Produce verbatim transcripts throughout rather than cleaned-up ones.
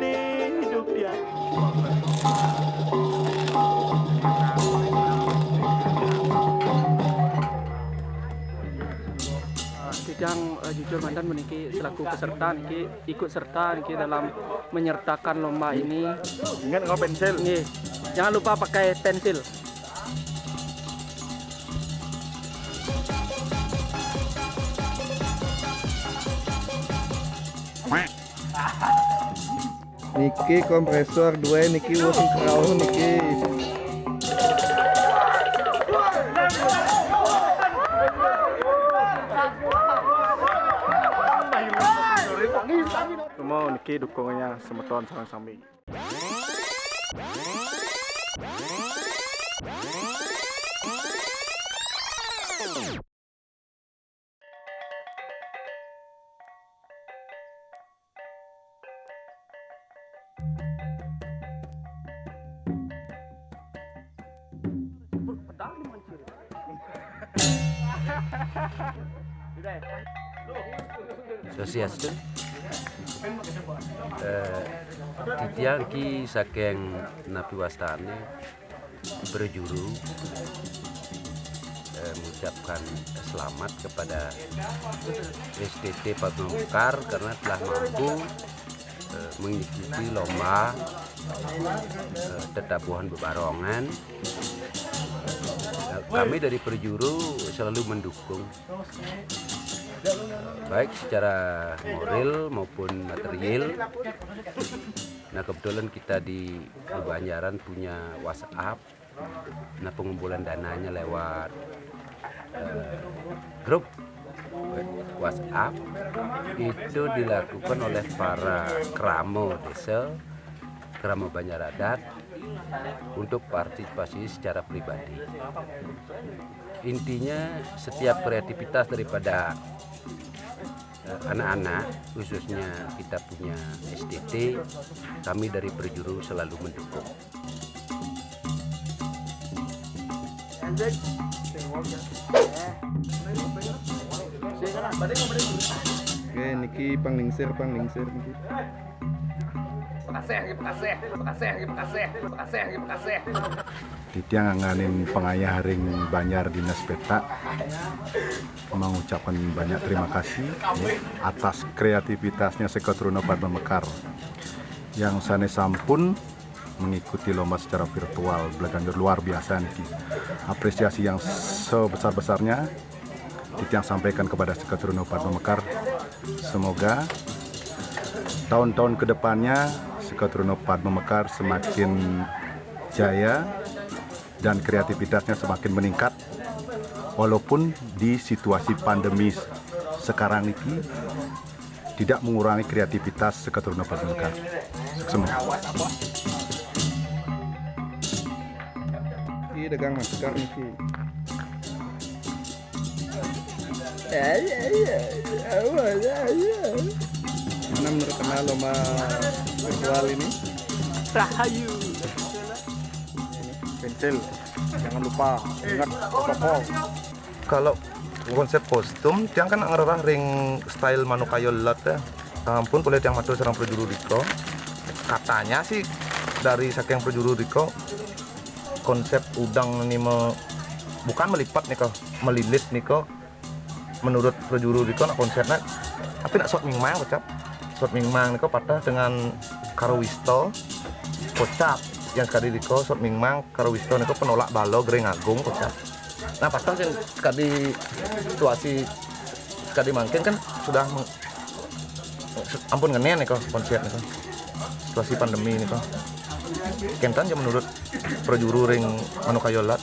Hidup ya. Titiang, eh, jujur mandan puniki selaku peserta niki ikut serta niki dalam menyertakan lomba ini. Ingat nggawa pensil. Nggih. Jangan lupa pakai pensil. Niki kompresor duwe niki wong kerauh niki. Semua niki dukungannya semeton sareng sami. Swastiastu. Eh, titiang ki saking napi wastane prajuru, eh, mengucapkan selamat kepada S T T Padma Mekar karena telah mampu, eh, mengikuti lomba, eh, tetabuhan bebarongan. Eh, kami dari prajuru selalu mendukung. Baik secara moral maupun material. Nah, kebetulan kita di Banjaran punya WhatsApp. Nah, pengumpulan dananya lewat, eh, grup WhatsApp itu dilakukan oleh para keramo desa, keramo Banjar Adat untuk partisipasi secara pribadi. Intinya, setiap kreativitas daripada, eh, anak-anak, khususnya kita punya S T T, kami dari prajuru selalu mendukung. Oke, niki panglingsir, panglingsir niki. Titiang angganing pangayah ring Banjar Dinas Peta mengucapkan banyak terima kasih, ya, atas kreativitasnya Sekatruna Padma Mekar yang sane sampun mengikuti lomba secara virtual, belakangan luar biasa niki. Apresiasi yang sebesar-besarnya titiang sampaikan kepada Sekatruna Padma Mekar. Semoga tahun-tahun kedepannya Sekatruna Padma Mekar semakin jaya dan kreativitasnya semakin meningkat, walaupun di situasi pandemi sekarang niki tidak mengurangi kreativitas Sekatruna Padma Mekar. Suksma. Niki dagang masker niki. Mana menurut kenal lomba virtual ini? Rahayu. Pensil, jangan lupa ingat protokol. Kalau konsep kostum, tiang kan ngrereh ring style manuk kayo lot ya. Ampun, boleh tiang matur sareng prajuru rika. Katanya sih dari saking prajuru rika, konsep udang ini me-, bukan melipat nika, melilit nika. Menurut prajuru rika nak konsepnya, tapi nak sot mingmang kocap. Sot mingmang nika pateh dengan karo wista kocap. Yang sekadi rika sot mingmang karo wista nika penolak bala gering agung kocap. Nah, pateh sing sekadi situasi sekadi mangkin kan sudah meng-, ampun ngenen nika konsep nika. Situasi pandemi nika. Kenten ja menurut prajuru ring manuk kayo lot.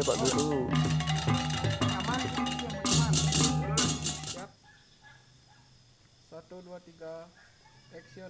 Pak Guru. Satu, dua, tiga, action.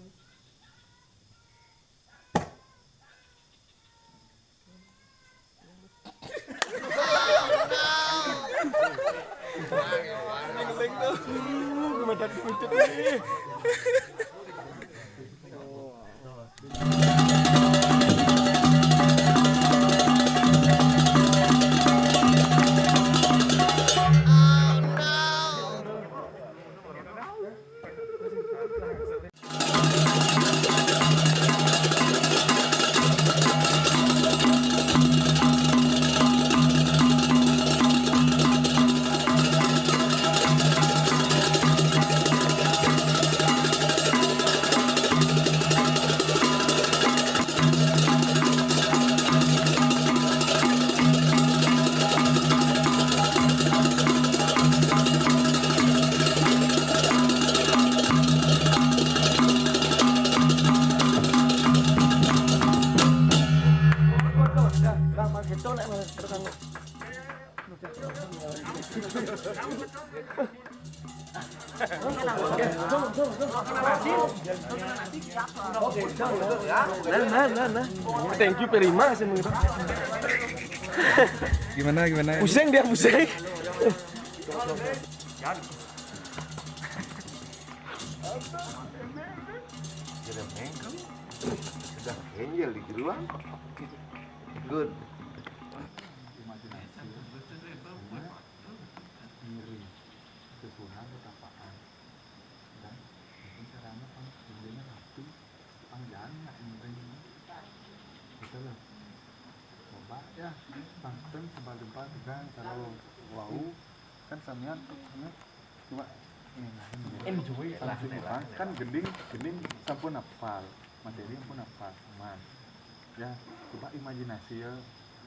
Nah, nah, nah, nah. Thank you, Perima, sih, menurut. Gimana, gimana? Pusing dia, pusing. Sudah angel di geruang. Good. Imajinasi, ngiring, susunan, ketapaan, dan mungkin caranya kan, modelnya rapi, panjangnya, ngiring, gitu loh. Coba ya, tangkeng sebal jumpa, tegang, kalau wau kan samian, samian. Coba nih, enjoy, kan gending, gending sampun apal, materi pun apal, aman. Ya, coba imajinasi ya,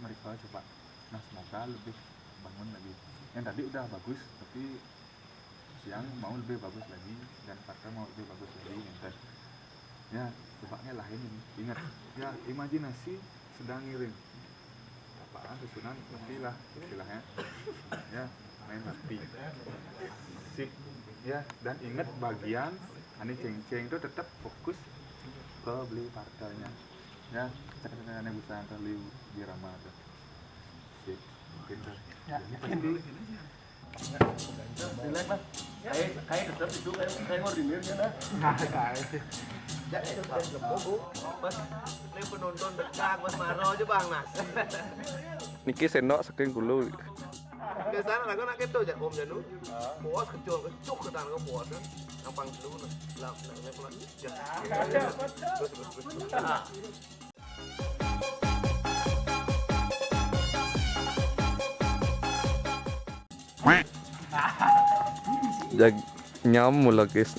mereka coba. Nah, semoga lebih bangun lagi. Yang tadi udah bagus, tapi siang mau lebih bagus lagi, dan partai mau lebih bagus lagi, ngenten. Ya, coba lain ini. Ingat, ya, imajinasi sedang ngiring. Apaan, susunan, pasti lah istilahnya. Ya, main rapi. Sip. Ya, dan ingat, bagian ane ceng-ceng itu tetap fokus ke beli partainya. Ya, cek ane bisa antar liu di Rama tuh. Sip. Pinter. Ya, ini pasti. Relax lah. Kayak, kayak tetap itu, kayak, kayak ordinir ya, nah. Nah, kayak. Ya, eh, Bang. Mas, ini penonton dekat, Mas Maro aja, Bang Nas. Niki sendok saking kulo. Biasanya lagu nak gitu aja, Om Janu. Bos kecil, kecuk ke tangan bos kan. Yang pang dulu nah. Lah, lah, lah, lah. Ya. Terus, terus, terus. Jag nyam mula, guys.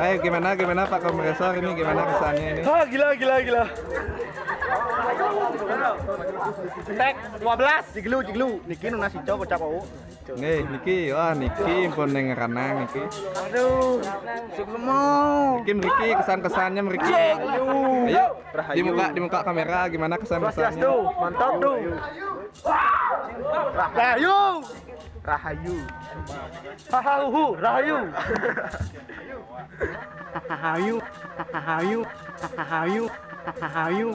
Ayo, gimana, gimana, Pak Kompresor, ini gimana kesannya ini? Ah, gila, gila, gila. Tek dua belas, jiglu, jiglu. Niki nunas ico kocap, oh. Nggih, niki, wah, niki pun ning ranang niki. Aduh, sukses mau. Niki mriki, kesan-kesannya mriki. Ayo, dibuka, dibuka kamera, gimana kesan-kesannya? Swastiastu, mantap tuh. Rahayu. Rahayu. Hahahu, rahayu. Hahayu, hahayu, hahayu, hahayu.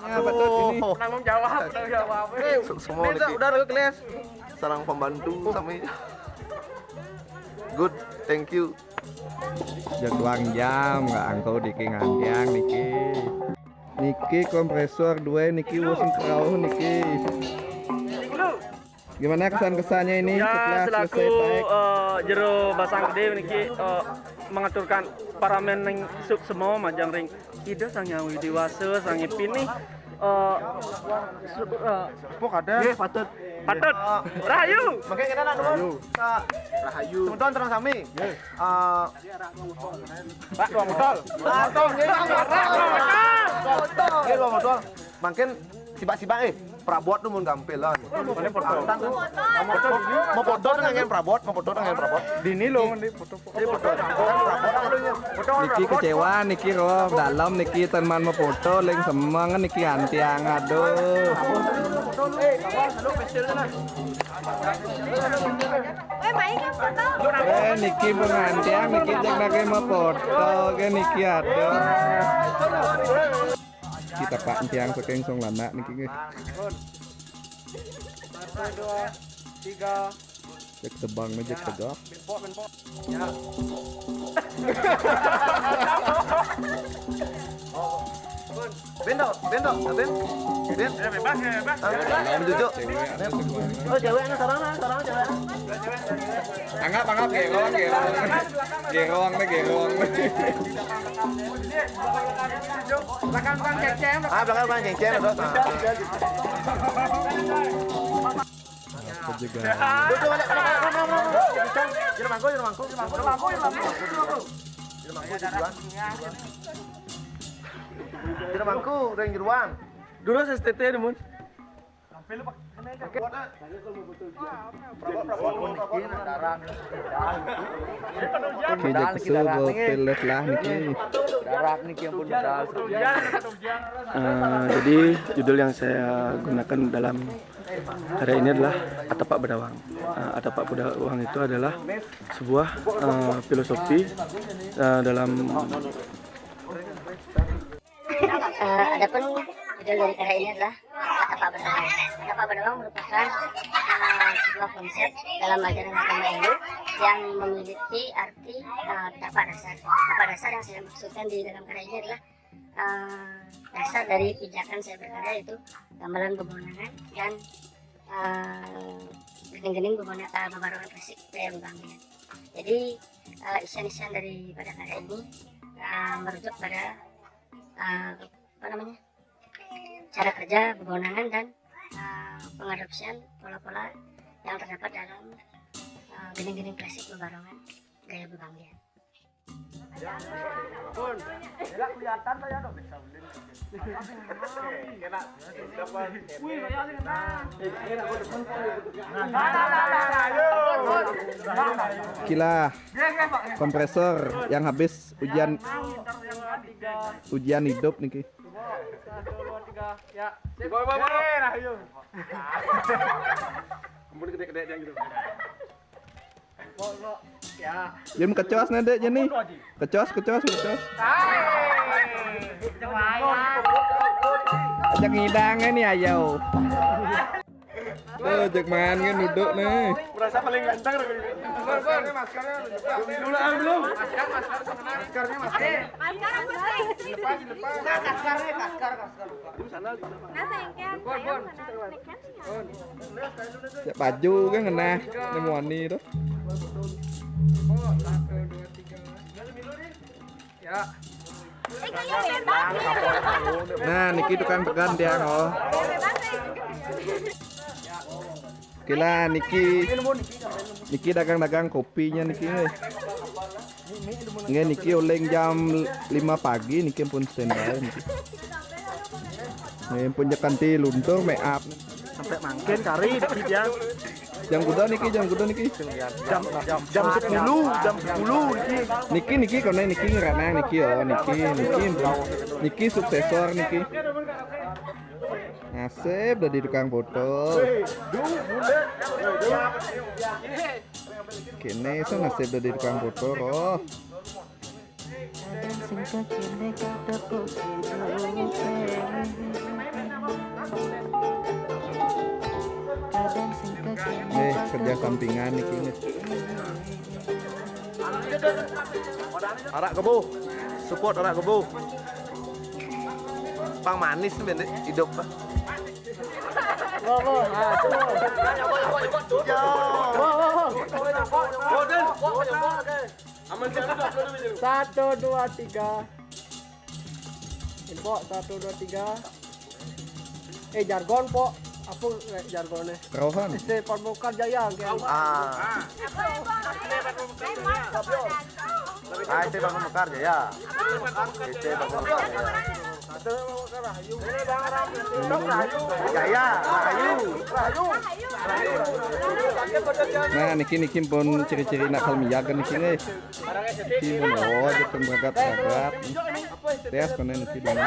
Ya, betul ini. Tanggung jawab, tanggung jawab. Eh, semua ini udah ada kelas. Sareng pembantu sami. Good, thank you. Jadwal jam nggak angkau diki ngantiang niki. Niki kompresor dua niki wes kerauh niki. Gimana kesan-kesannya ini? Ya, setelah selaku selesai taek? Eh, jero Basang Gede niki, eh, mengaturkan paramen ning isuk semua majeng ring Ida Sang Hyang Widi Wasa, Sang Pinih, eh, su-, eh, Pok ada. Nggih, patut. Patut. Rahayu. Mangke kena nak nuwun. Rahayu. Rahayu. Semeton terang sami. Nggih. Eh, Pak, dua modal. Dua modal. Nggih, dua modal. Nggih, dua modal. Mangkin sibak-sibak, eh, prabot tu mun gampil lah. Mana foto? Mau foto dengan prabot, mau foto dengan prabot. Dini lo, ini foto. Ini foto. Niki kecewa niki roh dalam niki teman mau foto ling semeng niki antiang, aduh. Eh, main kan foto. Eh, niki pengantiang niki cek lagi mau foto ke niki, aduh. Kita pak tiang saking Song Lanak niki nggih. Satu, dua, tiga. Cek tebang, cek tegak. Menpok, menpok. Ya. Bendok, bendok, ben. Ben. Ya, bebas, ya, bebas. Ah, bebas. Dalam duduk. Oh, cewek anak sarang, sarang cewek. Anggap, anggap, gerong, gerong. Gerong nih, gerong. Belakang, belakang, ceng-ceng. Ah, belakang, belakang, ceng-ceng, terus. Ah. Apa juga? Duduk, balik, balik, balik, balik, balik. Jero mangku, jero mangku, jero mangku. Jero mangku, jero mangku. Jero mangku, jero mangku, udah jeruan. Dulu S T T, Mun. Oke, jadi pesu bawa pelet lah niki. Darat niki ampun medal. Eh, jadi judul yang saya gunakan dalam karya ini adalah Atapak Bedawang. Eh, Atapak Bedawang itu adalah sebuah, eh, filosofi, eh, dalam Eh, adapun judul dari karya ini adalah Atapak Bedawang. Atapak Bedawang merupakan, eh, sebuah konsep dalam ajaran agama Hindu yang memiliki arti, eh, tapak dasar. Tapak dasar yang saya maksudkan di dalam karya ini adalah, eh, dasar dari pijakan saya berkarya, yaitu gamelan bebonangan dan, eh, gending-gending bebona-, eh, bebarongan klasik gaya bebangkitan. Jadi, eh, isian-isian daripada karya ini, eh, merujuk pada, eh, apa namanya, cara kerja bebonangan dan, eh, pengadopsian pola-pola yang terdapat dalam, eh, gending-gending klasik bebarongan gaya bebangkitan. Pun, elak kelihatan saya dong. Wih, kayak asli kena. Kila kompresor yang habis ujian, ujian hidup niki. Satu, dua, tiga, ya. Sip. Bawa, bawa, bawa. Eh, rahayu. Ampun, gede-gede yang gitu. Bawa, bawa. Ya. Jam kecos nih, Dek, Jeni. Kecos, kecos, kecos. Hai. Jangan ngidang nih, ayo. Tuh, cek main kan duduk nih. Merasa paling ganteng lagi. Maskernya belum? Maskernya, masker. Maskernya, masker. Masker apa sih? Dilepas, dilepas. Nah, kaskarnya, kaskar, kaskar. Di sana, di sana. Nah, sayang, kan? Sayang, sana. Cek baju kan kena. Ini muani tuh. Ya. Nah, niki tukang tekan tiang, oh. Oke lah, niki, niki dagang-dagang kopinya niki, nggih. Nggih, niki oleng jam lima pagi niki pun standby niki. Nggih, pun kanti luntur make up. Sampai mangkin kari dikit ya. Jam kuda niki, jam kuda niki. Jam, jam sepuluh, jam sepuluh niki. Niki, niki, kono niki ngeranang niki, oh, niki, niki, niki suksesor niki. Nasib dadi tukang foto. Kéné so nasib dadi tukang foto, roh. Éh, kerja sampingan niki, nggih. Arak kebo. Support arak kebo. Pang manis nih, Bende. Hidup. Satu, dua, tiga. Ini, Pok, satu, dua, tiga. Eh, jargon, Pok. Apa, eh, jargonnya? Rohan. Stay Pamungkas Jaya, geng. Ah. Ah, Stay Pamungkas Jaya. Stay Pamungkas Jaya. Jaya, Rahayu. Nah, niki, niki pun ciri-ciri nak kalmiakan niki, nggih. Niki pun, oh, aja pun beragat-beragat. Tes kono niki dulu.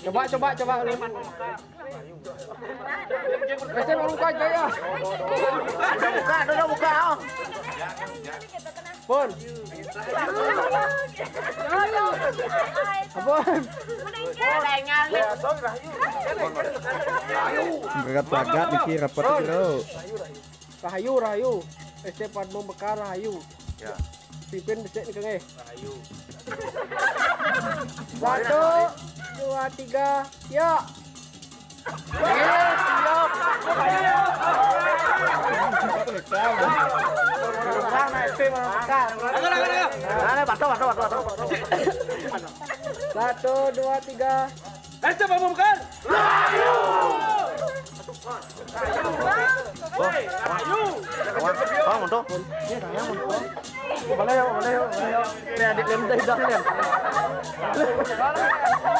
Coba, coba, coba. Kasih mau buka aja ya. Udah buka, udah buka, oh. Pun. Pun. Berat-berat niki rapat, Bro. Rahayu, rahayu. S C Padma Mekar, rahayu. Ya. Pimpin becik ni, Kang, eh. Rahayu. Satu, dua, tiga, ya. Nah, nah, S C Padma Mekar. Nah, nah, bantu, bantu, bantu, bantu. Satu, dua, tiga. Eh, coba bukan. Rahayu. Woi, rahayu. Bang, untuk. Boleh ya, boleh ya, boleh ya. Ini adik Lem tadi dah, Lem.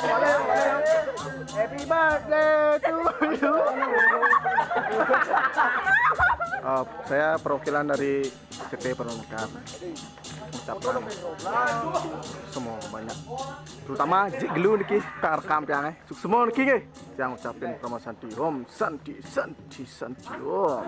Boleh ya, boleh ya. Happy birthday to you. Eh, saya perwakilan dari S C P Padma Mekar. Ucapan semua banyak. Terutama Jik Gelu niki, tak rekam pian, eh. Suksma niki, nggih. Yang ucapin Parama Santi Om, Santi, Santi, Santi Om.